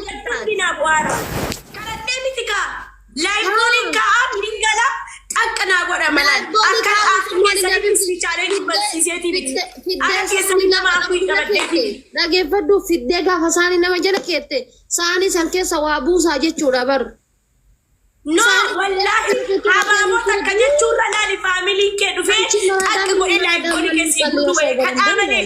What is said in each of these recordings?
Hundi naa bu'aara. Kadhadhee miti kaa. Live goaliin kaa'aa nin gala xaqqa naa godha malaan. Live goalii Akka kaa'uu akka sun maali keessanitti nabi ispishaalee barsiiseetii miti. fiddee Akka saanii keessanitti nama nama afur jala qabadheetii keette miti. dhageeffadhu, fiddee gaafa saanii nama jala keette saanii san keessa waa buusaa jechuudha bar. No, Saanii wallaahi habaaboo takka jechuurra laali, faamiliin kee dhufee Anchi xaqqa godhee live goalii keessi guutuu wayii kadhaa malee,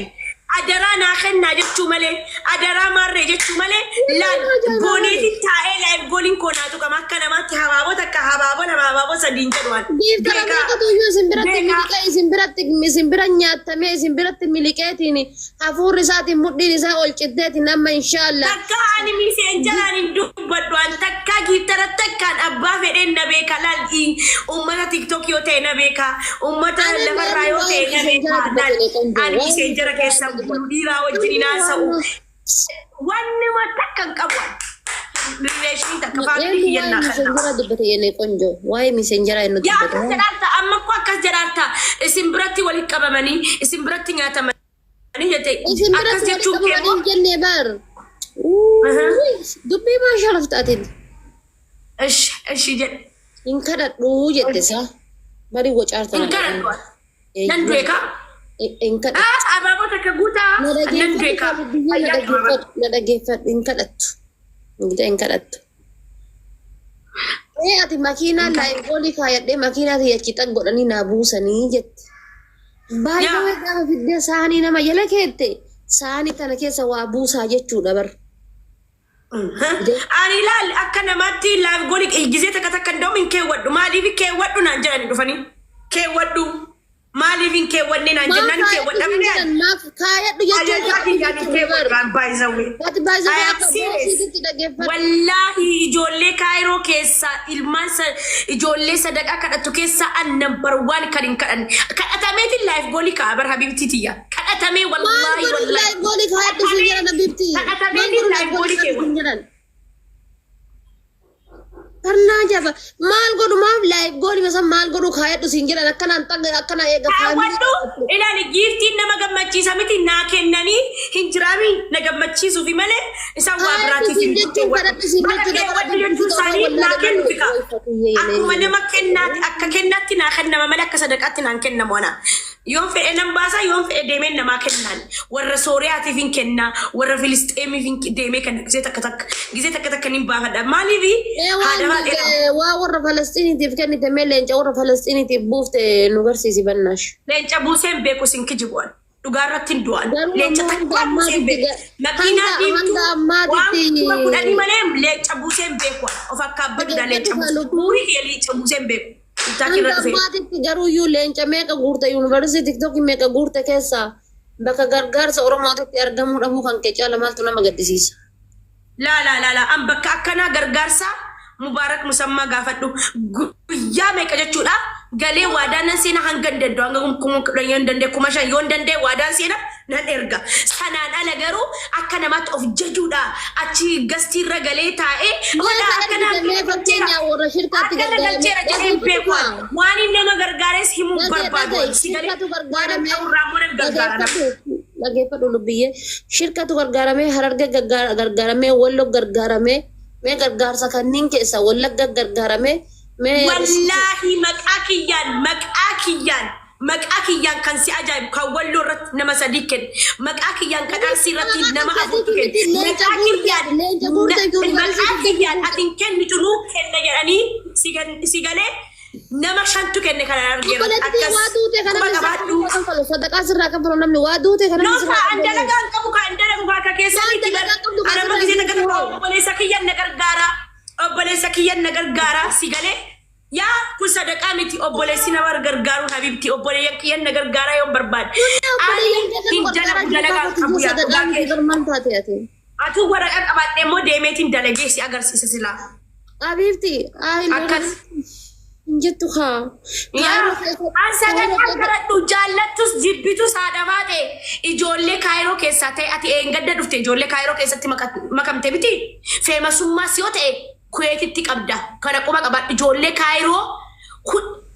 adaraa naa kennaa jechuu malee, adaraa maarree jechuu malee, laal booneetiin taa'ee live goaliin koo naa tuqama akka namaatti habaaboo takka, habaaboo lama, habaaboo sadiin jedhu an. Giiftara Beekaa. meeqatu iyyuu isin biratti Beekaa. miliqee, isin biratti isin bira nyaatamee, isin biratti miliqeetiin hafuurri isaatiin mudhiin isaa ol citteetiin amma inshaallah. Takkaa ani messengeraan hin dubbadhu an, takkaa giiftara takkaan abbaa fedheen na beeka. Laal, ummata TikTok yoo ta'e na beeka, ummata Ana lafarraa yoo waa'ee ta'e na beeka. messengeraa Laal, dubbatee qoonjoo ani waa'ee messengera messengeraa keessa bulu, dhiiraa wajjin hin haasa'u, wannuma takka hin qabu an relationii takka faamilii Eenyu kiyyan waa'ee naa kenna. messengeraa dubbate yennee qoonjoo waa'ee messengeraa inni Yaa dubbate. akkas jedhaarta, amma koo akkas jedhaarta, isin biratti walitti qabamanii isin biratti nyaatamanii jette. Isin Akkas biratti walitti jechuun kee qabamanii immoo hin jenne bar. Dubbii maa sharafta atin? Ishi ishi jedhe. Hin kadhadhu jette isaa. Bari wacaarta. Hin kadhadhu. Nan du'e kaa. Hin kadhattu. Ah, abaaboo takka guutaa. Na Nan du'e dhageeffadhu kaa. biyya na Fayyaa qaba. dhageeffadhu, na dhageeffadhu, hin kadhattu. Hin kadhattu. Ee, ati makiinaa live goalii kaayadhee makiinaa tiyya achi xag godhanii naa buusanii jette. Baay'ee gaafa fiddee saanii nama jala keette saanii tana keessa waa buusaa jechuudha bar. Ani ilaal, akka namaatti live goalii gizee takka takka hin hin keewwadhu. Maaliif keewwadhu naan jedhani dhufanii? Keewwadhu. Maaliif hin keewwanne naan Maaf jennaan kaayadhu keewwadha siin malee. jedhan? Maaf kaayadhu jechuun Ajajaa kiyyaan hin keewwadhu an, by the way. Ati baay'ee I am akka serious. boosiititti dhaggeeffadhu. Wallaahi ijoollee Kaayiroo keessaa ilmaan ijoollee sadaqaa kadhattu keessaa an number one kan hin kadhanne. Kadhatameetiin live goalii kaa'a bar, habibtii tiyya. Kadhatamee Maal wallaahi godhu wallaahi. live goalii kaayadhu siin jedhan, habibti? Maal Kadhatameetiin godhu live live goalii goalii kaayadhu siin keewwadha. jedhan? Tarnaa jaba maal godhu, maaf live goalii masa maal godhu kaayadhu siin jedhan akkanaan xagga akkana eega Kaawwadhu ilaali, giiftiin nama gammachiisa miti, naa kennanii hin jiraami, na gammachiisuufi malee isaan waa Kaayadhu biraatiif siin hin jechuun kadhadhu siin Bara jechuudha. keewwadhu jechuun isaanii naa kennuufi kaa. Akkuma nama kennaatti, akka kennaatti naa kennama malee akka sadaqaatti naan kennamu ana. Yoon fedhe nan baasa, yoon fedhe deemeen namaa kennaan. Warra Sooriyaatiif hin kennaa, warra Filisxeemiif hin deemee kenna, gizee takka takka. Gizee takka takka nin baafadha. Maaliif haadha baadheera. Waa warra Falastiiniitiif kennite, mee leenca warra Falastiiniitiif buufte nu garsiisi bannaash. Leenca buusee hin beeku, sin kijibu ani. Dhugaa irratti hin du'an. Garuu Leenca ammoo hanga takkaa buusee hin ammaatitti beeku. Makiinaa diimtuu hanga waan ammaatitti 10,000 malee leenca buusee hin beeku ani. Of akka abbadudha leenca Dhaggeeffadhu buusee. lubbuu. Umurii kiyya leenca buusee hin beeku. TikTok irra Hanga dhufee. ammaatitti garuu iyyuu leenca meeqa guurte, yuunivarsiitii TikTokii meeqa guurte keessaa bakka gargaarsa Oromootitti argamuu dhabuu kan kee caala maaltu nama gaddisiisa? Laa laa laa laa, an bakka akkanaa gargaarsaa Mubaarak Musammaa gaafadhu, guyyaa meeqa jechuudha galee waadaan nan seena, hanga hin danda'u, hanga 10,000 yoo hin danda'e, 5,000 yoo hin danda'e waadaan seena nan erga. Sanaan ala garuu akka namaatti of jajuudha achi gastiirra galee taa'ee Meeqa hodhaa akkanaa ergite mee akkana galcheera fakkeenyaa warra shirkaatti akkana gargaaramee galcheera jedhee hin beeku ani. Waan inni nama gargaares himuu hin Dhagee barbaadu dhagee ani. Si galee shirkatu waan gargaaramee qaburraa immoo nan gargaara nama. Dhageeffadhu, dhageeffadhu lubbiyyee, shirkatu gargaaramee, Hararge gargaaramee, Wallo gargaaramee, mee gargaarsa kanneen keessa Wallagga gargaaramee mee. Wallaahi maqaa kiyyaan, maqaa kiyyaan, maqaa kiyyaan kan si ajaa'ibu kan Walloo irratti nama sadii kenne, maqaa kiyyaan kan Arsii irratti nama afurtu kenne, Leenca maqaa guurte kiyyaan leenca guurte maqaa kiyyaan ati hin kennitu nuu kenna jedhanii si galee nama shantu kenne kana argeera. Obboleettii Akkas waa duute kana quba namni sirraa qabaadhu. kanfalu, sadaqaa sirraa kanfalu, namni waa duute kana No namni sirraa ka an kanfalu. dalagaa hin qabu, ka an dalagu ka akka keessanitti Waan bar dalagaa qabdu kan ana sirraa gisee takka hin takka jiru. obboleessa kiyyan na gargaara, obboleessa kiyyan na gargaara, si galee? Yaa kun sadaqaa miti, obboleessi nama gargaaruun, habibti, obboleeyyan kiyyan na gargaaraa yoon barbaade. Ani hin dalagu, dalagaa hin qabu, yaa Sadaqaa dhugaa miti kee. bar, maal taate ati? Atuu waraqaa qabaadhee immoo deemeetiin dalagee si agarsiisa silaa. Habibti ay Akkas. hin jettu kaa. Yaa an sadaqaan kadhadhu, jaallattus jibbitus, haadha baate ijoollee Kaayiroo keessaa ta'e, ati eengadda dhufte ijoollee Kaayiroo keessatti makamte miti, famousummaas yoo ta'e Kuweetitti qabda, kana quba qabaadhu. Ijoollee Kaayiroo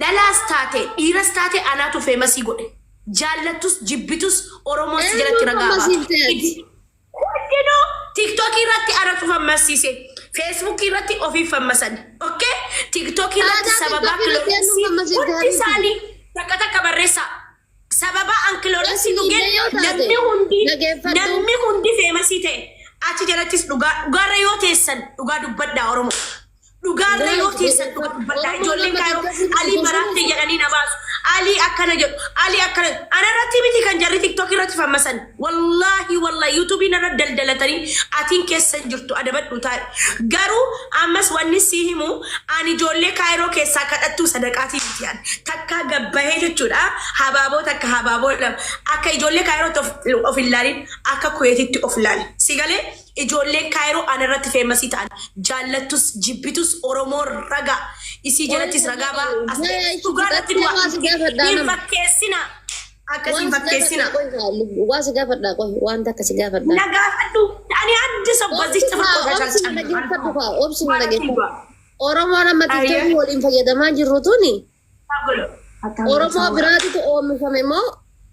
dhalaas taate dhiiras taate anaatu famousii godhe, jaallattus jibbitus Oromoon si jalatti Eenyuun ragaa famousii baatu. ta'e? Hundinuu TikTokii irratti anatu fammasiise. Facebookii irratti ofiif fammasan. Okay? TikTokii irratti Aadaa sababaa TikTokii irratti eenyu Cloroxii fammasiiste hundi habiibti? isaanii takka takka barreessaa. Sababa an Cloroxii Asli dhugeen illee yoo taate namni hundi dhageeffadhu. namni hundi famousii ta'e. Achi jalattis dhugaa dhugaarra yoo teessan dhugaa dubbadhaa, Oromoo. Dhugaarra yoo teessan dhugaa dubbadhaa. Oromoo Ijoolleen nama Kaayiroo TikTokii Alii dhugu maraatte sun jedhanii na baasu. Alii akkana jedhu. Alii akkana. Ana irratti miti kan jarri TikTok irratti fammasan. Wallaahi, wallaahi, YouTubein irra daldalatanii atiin keessa hin jirtu, adabadhu taa'e. Garuu ammas wanni si himu, ani ijoollee Kaayiroo keessaa kadhattuu sadaqaatii miti ani. Takka gabbahee jechuudha. Habaaboo takka, habaaboo lama. Akka ijoollee Kaayirootti of hin laalin, akka Kuweetitti of laali. Si galee? Ijoolleen Kaayiroo ana irratti famousii ta'an, jaallattus jibbitus, Oromoon ragaa isii jalattis ragaa ba'a. As dhugaa irratti du'a hin fakkeessina, akkasiin fakkeessina. Waa si gaafadhaa qoy, wanta akka si gaafadhaa. Na gaafadhu, ani addi sobbazicha Obsuma dhageeffadhu kaa, obsuma dhageeffadhu. Oromoon amma TikTokii waliin fayyadamaa jirru tuni Oromoo biraatitu oomishame moo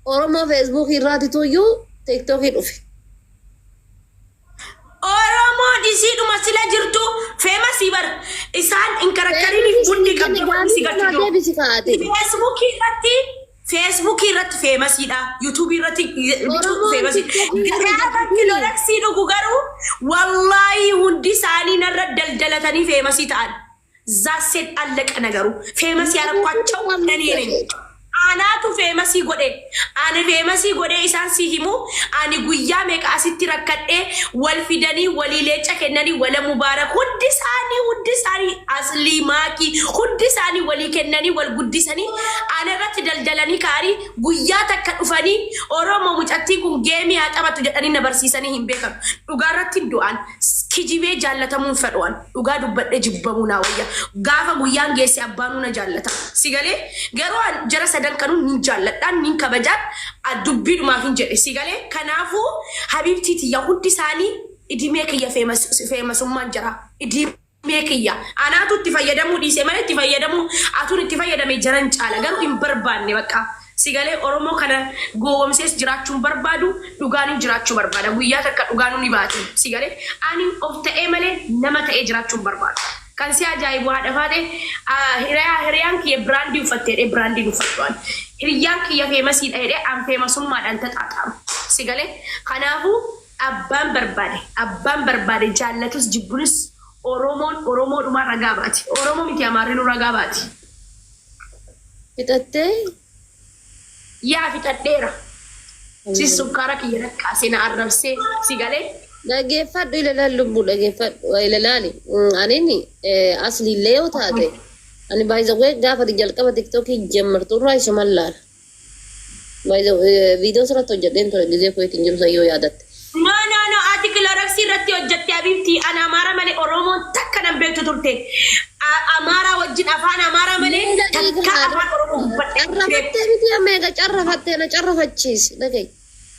Oromoo Facebookii irraatitu iyyuu TikTokii dhufe? Oromoon isiidhuma sila jirtu famousii bar isaan hin karakkariniif bunni qabdu wanni si galchu jiru. Deebisi kaa'ate. Facebookii irratti famousiidha. YouTubeii irratti Oromoon famousii. TikTokii irra Gaafa jirtu Cloroxii dhugu garuu wallaahi hundi isaanii narra daldalatanii famousii ta'an. ዛሴት አለቀ ነገሩ። Famous ያረኳቸው እኔ ነኝ። Anaatu famousii godhe. Ani famousii godhe isaan si himu. Ani guyyaa meeqa asitti rakkadhee, wal fidanii walii leenca kennanii, wala mubaarak, hundi isaanii aslii maakii hundi isaanii walii kennanii wal guddisanii ana irratti daldalanii ka'anii guyyaa takka dhufanii Oromoo mucattiin kun gameii haa taphattu jedhanii na barsiisanii hin beekan. Dhugaa irratti du'an kijibee jaallatamuun fedhu'an, dhugaa dubbadhee jibbamuu naa wayya. Gaafa guyyaan geesse abbaanuu na jaallata. Si galee? Garuu an jara sadan kanuu nin jaalladhaan, nin kabajaan, dubbiidhumaaf hin jedhe. Si galee? Kanaafuu habiibtii tiyya, hundi isaanii idimee kiyya famousummaan jira. Idimee kiyya. Anaatu itti fayyadamuu dhiise malee itti fayyadamuu atuun itti fayyadame jaran caala, garuu hin barbaanne bakka. Si galee? Oromoo kana gowwomsees jiraachuun barbaadu, dhugaanin jiraachuu barbaada. Guyyaa takka dhugaanuu ni baate. Si galee? Ani of ta'ee malee nama ta'ee jiraachuun barbaadu. Kan si ajaa'ibu, haadha faate, hiriyaan kiyya brandii uffattee jedhee brandiin uffadhu ani. Hiriyaan kiyya famousiidha jedhee an famousummaadhaan taxaaxaamu. Si galee? Kanaafuu abbaan barbaade jaallatus jibbunis Oromoon Oromoodhumaa ragaa baati. Oromoo miti, Amaarrinuu ragaa baati. Fixattee? Yaa, fixadheera. Si sukkaara kiyya raqqaasee na arrabsee, si galee? Dhageeffadhu, ilalaan lubbuu, dhageeffadhu, ilalaali. Anin asliillee yoo taate, ani baay'ee gaafa jalqaba TikTokii jammartu irraa isuman laala. Viidiyoo sirratti hojjedheen ture gizee kuweetiin jiru sayyoo yaadatte. No, no, no, ati Cloroxii irratti hojjette, Abiibti. Ani Amaara malee Oromoon takka nan beektu turte. Amaaraa wajjin afaan Amaaraa malee takka afaan Oromoo dubbadhee hin beeku. Carrafattee miti, amma eega carrafattee na carrafachiisi dhagahi.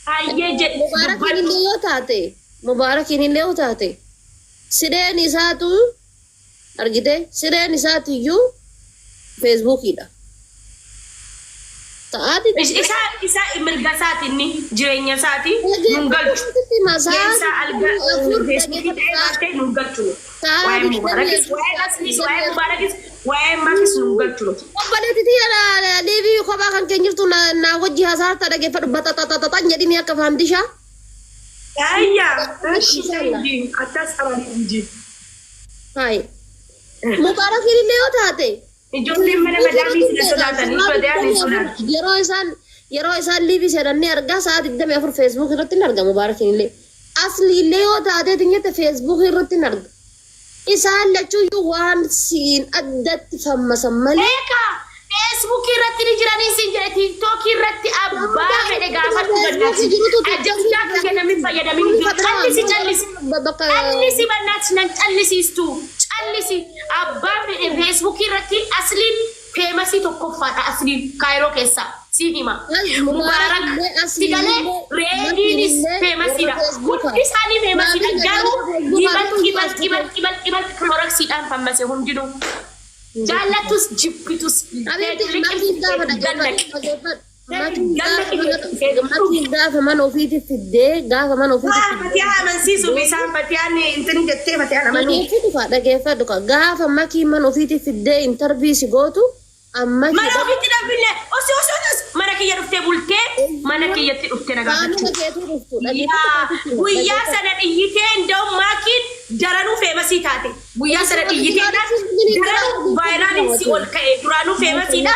Hayyee, jedhe. Mubaarakiin Dubbadhu. illee yoo taate, Mubaarakiin illee yoo taate, sireen isaatu argite, sireen isaatu iyyuu Facebookiidha. Ta'aati. Isa mirga isaati, inni jireenya isaati nun galchu. Keessa algaa Facebookii ta'ee baattee nun galchu. Waa'ee Mubaarakis, waa'ee Asliis, waa'ee Mubaarakis, waa'ee Maakis nun galchu. Obboleetti tiyya liivii kophaa kan keenya jirtu na wajji hasaarta, dhageeffadhu, baxaxaxaxan jedhini akka faandishaa. Ayyaa, akkas qabanii inji. Hayi. Mubaarakiin illee yoo taate. Ijoolleen mana madaamii sina sodaatanii badaan hin sodaatu. Yeroo isaan liivii seenan ni argaa, sa'a 24 Facebook irratti ni arga Mubaarakiin illee. Asli illee yoo taate tinyette Facebook irratti ni arga. Isaan lachuuyyuu waan siin addatti fammasan malee. Eeka, Facebookii irratti ni jiranii siin jedhe, TikTokii irratti abbaa fedhe gaafadhu bannaati. Ajajaa kiyya namni fayyadamin hin jiru. Callisi, callisi. Bakka Callisi bannaati, nan callisiistu. Callisi, abbaa fedhe Facebookii irratti asliin famousii tokkoffaadha, asliin Kaayiroo keessaa siin hima. Mubaarak, sigalee, reediinis famousiidha. Hundi isaanii famousiidha. Garuu ይበልጥ ይበልጥ ይበልጥ ይበልጥ ይበልጥ Cloroxiidhaan fammase hundinuu. Jaallattus jibbitus Abiitti makiin gaafa liqimsi dhaggeeffadhu. Makiin Ganna gaafa mana makiin gaafa mana ofiitti fiddee gaafa mana ofiitti Waa Fatiyaa amansiisuuf isaan Fatiyaan intin jettee Fatiyaan amanuu. Dhageeffadhu kaa, dhageeffadhu kaa. Gaafa makii mana ofiitti fiddee interview si gootu amma Mana ofiitti dhabinne osoo osoo osoo mana kiyya dhuftee bultee mana kiyyatti dhuftee na qaamuma gaafachuu. keetuu dhuftu. Yaa Dhageeffadhu. Guyyaa sana dhiyyitee nda'u maakiin daranuu famous taate. Guyyaa sana dhiyyitee daranuu viraliin si ol ka'e. Duraanuu famousiidha,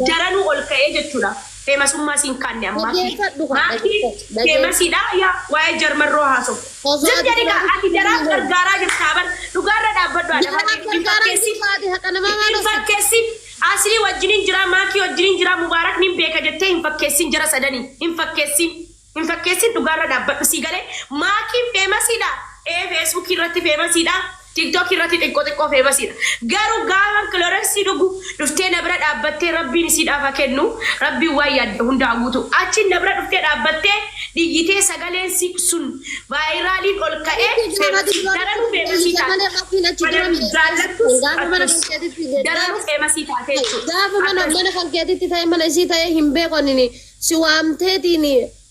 daranuu ol ka'e jechuudha. Famousummaa siin kaanne ammaa. Dhageeffadhu kaa, Maakiin dhageeffadhu. famousiidha, yaa waa'ee jarmarroo haasoftu. Osoo Zim ati jedhi kaa, ati jaraaf duraanuu gargaaraa jirtaa bar, dhugaarra dhaabbadhu haadha. Jaraaf Hin gargaaraa fakkeessin. jirtu, haqa namaa maal Hin osoo fakkeessin. Asli wajjinin jira, Maakii wajjinin jira, Mubaarak nin beeka jettee hin fakkeessin. Jara sadanii hin fakkeessin. Hin fakkeessin, dhugaarra dhaabbadhu. Sii galee? Maakiin famousiidha. Ee, Feesbuukii irratti famousiidha. TikTok irratti xiqqoo xiqqoo famousiidha. Garuu gaafa Cloroxii dhugu dhuftee na bira dhaabbattee, Rabbiin isiidhaaf haa kennu. Rabbiin waan yaadde hundaa guutu. Achi na bira dhuftee dhaabbattee dhiyyitee sagaleen si sun viraliin ol ka'ee daranuu famousii taate. Malee makiin achi dura Kana jaallattus gaafa mana attus kan keetitti daranuu famousii taate jechuudha. Gaafa mana kan keetitti ta'e, mana isii ta'e hin beeku. Ani si waamteetiin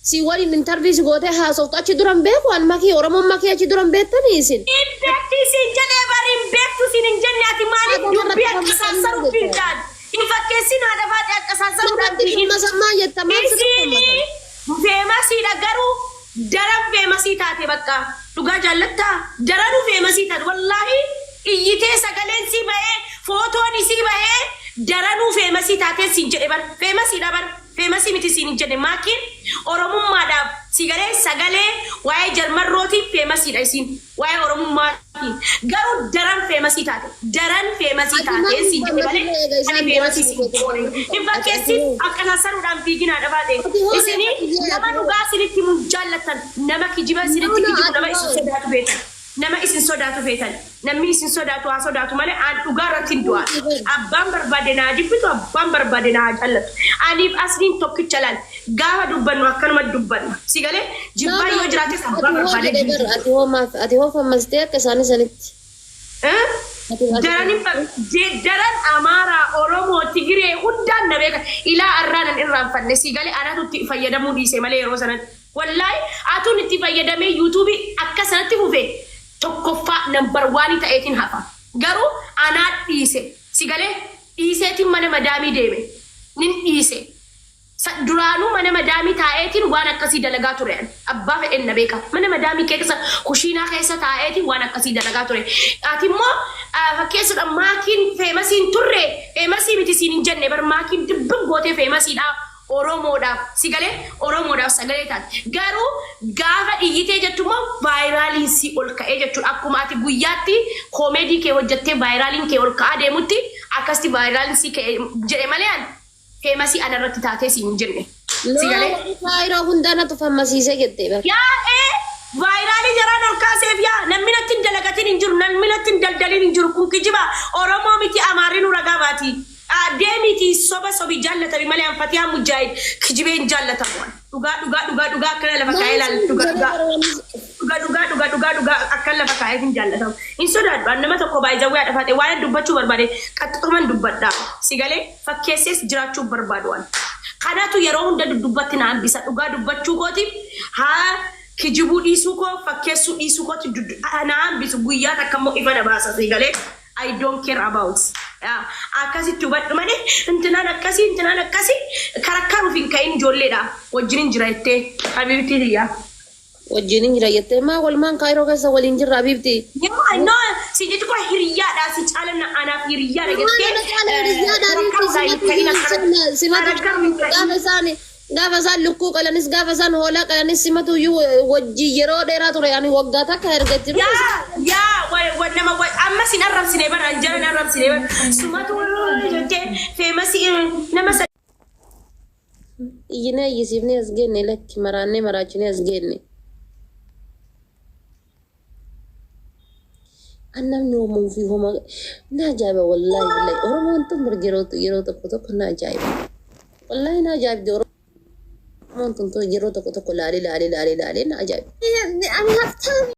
si waliin interview si gootee haasoftu achi duran beeku an makii. Oromoon makii achi duran beektanii isin. Hin beekti siin jedhee bari, hin beektu siin hin jenne. Ati maaliif dubbii akka saassaruuf hin taane? Hin fakkeessin, haadha faadhi, akka saassaruudhaan Namatti fiigin. masammaa jetta, maal sirrii? Isiini famousiidha, garuu daran famousii taate. Bakka dhugaa jaallattaa daranuu famousii taate. Wallaahi, iyyitee sagaleen sii bahee, footoon isii bahee, daranuu famousii taatee siin jedhe bar. Famousiidha bar, famousii miti siin hin jenne. Maakiin oromummaadhaaf si galee sagalee waa'ee jarmarrootiin famousiidha isiin, waa'ee oromummaatiin. Garuu daran famousii taate, daran famousii taate siin jedhe malee ani famousii siin goone. Hin fakkeessin, akka sassaruudhaan fiiginaa dhabaate. Isinii nama dhugaa isinitti himuun jaallattan, nama kijiba isinitti kijibu, nama isin sodaatu feetan, nama isin sodaatu feetan. Namni isin sodaatu haa sodaatu malee aan dhugaa irratti hin du'an. Abbaan barbaade naa jibbitu, abbaan barbaade naa jaallatu, aniif asliin tokkicha. Laal, gaafa dubbannu akkanuma dubbanna. Si galee? Jibbaa yoo jiraates abbaa barbaade jibbitu. Ati hoo maaf, ati hoo fammastee akka isaanii sanitti? Daran daran Amaaraa, Oromoo, Tigiree hundaan na beeka. Ilaa arraa nan irraanfanne. Si galee? Anatu itti fayyadamuu dhiise malee yeroo sanatti. Wallaahi, atuun itti fayyadamee YouTubeii akka sanatti fufe tokkoffaa, number oneii ta'eetiin hafa. Garuu anaa dhiise. Si galee? Dhiiseetiin mana madaamii deeme. Nin dhiise. Duraanuu mana madaamii taa'eetiin waan akkasii dalagaa ture ani. Abbaa fedhen na beeka. Mana madaamii keessa, kushiinaa keessa taa'eetiin waan akkasii dalagaa ture. Ati immoo fakkeessuudha. Maakiin famousiin turre, famousii miti siin hin jenne bar. Maakiin dibbin gootee famousiidha. Oromoodhaaf, si galee? Oromoodhaaf sagalee taate. Garuu gaafa dhiyyitee jettu immoo viraliin si ol ka'ee jechuudha. Akkuma ati guyyaatti comedy kee hojjettee viraliin kee ol ka'aa deemutti akkasitti viraliin si ka'e jedhe malee ani famousii ana irratti taatee siin hin jenne. Si galee? Noo, kaayiroo hundaanatu fammasiisee jettee bar. Yaa, ee, viralii jaraan ol kaaseef. Yaa, namni natti hin dalagatin hin jiru, namni natti hin daldalin hin jiru. Kun kijiba. Oromoo miti, Amaarri ragaa baati. Deemiti soba sobi jaallatami malee an Fatihaa Mujaahid kijibee hin jaallatamu. Dhugaa dhugaa dhugaa dhugaa akkana lafa kaa'ee ilaali. Dhugaa dhugaa dhugaa dhugaa dhugaa dhugaa dhugaa akkan lafa kaa'ee hin jaallatamu. Hin sodaadhu an nama tokko. Baay'izawwee haadha faate, waan dubbachuu barbaade qaxxuman dubbadha. Si galee? Fakkeessees jiraachuu barbaadu an. Kanatu yeroo hunda duddubbatti na hambisa. Dhugaa dubbachuu kootiif, haa kijibuu dhiisuu koo, fakkeessuu dhiisuu kooti na hambisu. Guyyaa takka immoo ifa na baasa. Si galee? I don't care about. Akkasitti hubadhu malee intinaan akkasii, intinaan akkasii karakkaruuf hin ka'in. Ijoolleedha wajjin hin jira jettee, habiibtii tiyyaa. Wajjin hin jira jettee, maa walumaan kaayiroo keessa waliin jirra, habiibti? Yaa, no, si jechuun koo hiriyyaadha, si caala anaaf hiriyyaadha jettee. Maal caala hiriyyaadha, habiibti? Simatu gaafa isaan lukkuu qalanis, gaafa isaan hoolaa qalanis, simatu iyyuu wajjin yeroo dheeraa ture. Ani waggaa takka erga jiru. Yaa yaa, wa nama amma sin arrabsine bara, jaran arrabsine bara, sumatu jettee famousii nama. Iyyinee iyyisiifnee as geenne, lakki, maraannee maraachinee as geenne. An namni homaa fi homaa na ajaa'iba. Wallaahi billahi, Oromoon tun yeroo tokko tokko na ajaa'iba. Wallaahi, na ajaa'ibdi Oromoon tun yeroo tokko tokko laalee laalee laalee laalee na ajaa'iba. Ani haftaami.